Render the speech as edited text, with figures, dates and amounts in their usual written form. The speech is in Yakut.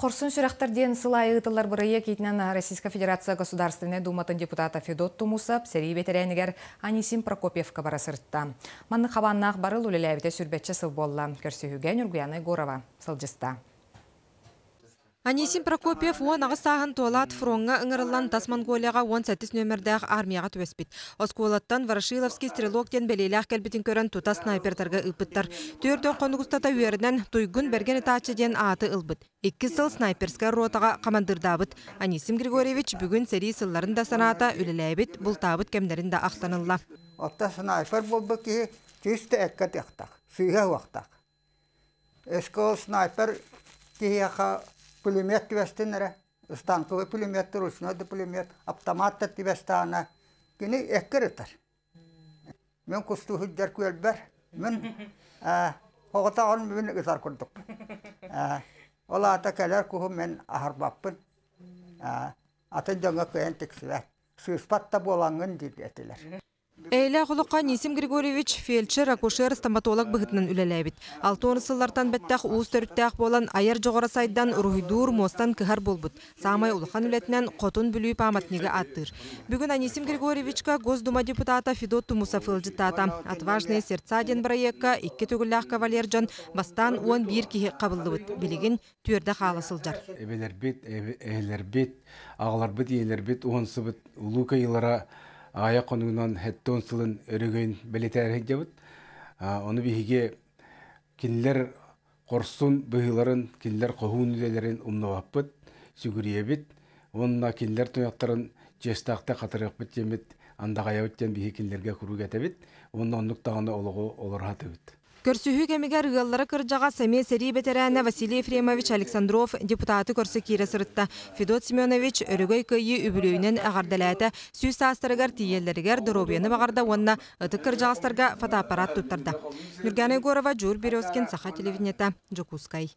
Хорсун сүрэхтэр диэн сыл аайы ыытыллар бырайыак иитинэн Российскай Федерация Государственнай Думатын депутата Федот Тумусов сэрии бэтэрээнигэр Анисим Прокопьевка бара сырытта. Маннык хабааннаах барыл үлэлээбитэ сүрбэччэ сыл буолла. Көрсүһүүгэ Ньургуяна Егорова сылдьыста. Анисим Прокопьев 18 сааһын туолаат фроҥҥа ыҥырыллан тас Монголияҕа 18 нүөмэрдээх армияҕа түбэспит. Оскуолаттан Ворошиловский стрелок диэн бэлиэлээх кэлбитин көрөн тута снайпердарга ыыппыттар. Түөрт хонук устата үөрэнэн Туйгун Бэргэн ытааччы диэн ааты ылбыт. Икки сыл снайперскай ротаҕа хамандыырдаабыт. Анисим Григорьевич бүгүн сэрии сылларын да санаата үлэлээбит, бултаабыт кэмнэрин да ахтан ылла. Оттон снайпер буолбут киһи чисто эккэ тыахтаах, сыыһа уохтаах. Өскө снайпер киһиэхэ пулемет түбэстин эрэ, станковый пулемет, ручной да пулемет, автомат да түбэстэҕинэ, кини эккэ ытар. Мин кустуу сылдьар күөлбэр, мин оҕотоҕун мин ытар курдукпун. Ол аата кэлэр куһум мин аһарбаппын. Атын дьоҥҥо кыайан тиксибэт. Сыыспат да буолаҥҥын диир этилэр. Эйлээх олоххо Анисим Григорьевич фельдшер, акушер, стоматолог быһыытынан үлэлээбит. 60 сыллартан бэттэх уус төрүттээх буолан айар дьоҕура сайдан, уруһуйдуур, муостан кыһар буолбут. Саамай улахан үлэтинэн Хотун Бүлүү пааматнигы ааттыыр. Бүгүн Анисим Григорьевичка Госдума депутата Федот Тумусов ыалдьыттаата. «Отважные сердца» диэн бырайыакка икки төгүллээх кавалер дьон бастаан 11 киһи хабыллыбыт. Билигин түөрдэ хаала сылдьар. Эбэлэрбит, эһэлэрбит, аҕаларбыт, ийэлэрбит уһансыбыт улуу кыйылара аҕыйах хонугунан 70 сылын өрөгөйүн бэлиэтээр сылдьабыт. Ону биһиги кинилэр хорсун быһыыларын, кинилэр хоһуун үлэлэрин умнубаппыт, сүгүрүйэбит уонна кинилэр туйахтарын чиэстээхтик хатарыахпыт диэммит андаҕайабыт диэн биһиги кинилэргэ куруук этэбит уонна оннук даҕаны олоҕу олоро сатыыбыт. Көрсүһүү кэмигэр ыаллара кырдьаҕас эмиэ сэрии бэтэрээнэ Василий Ефремович Александров депутаты көрсө киирэ сырытта. Федот Семенович Өрөгөй Кыайыы үбүлүөйүнэн эҕэрдэлээтэ, 100 саастарыгар тиийэллэригэр доруобуйаны баҕарда уонна ытык кырдьаҕастарга фотоаппарат туттарда. Нюргана Егорова, Дьуур Березкин, Саха телевидениета, Дьокуускай.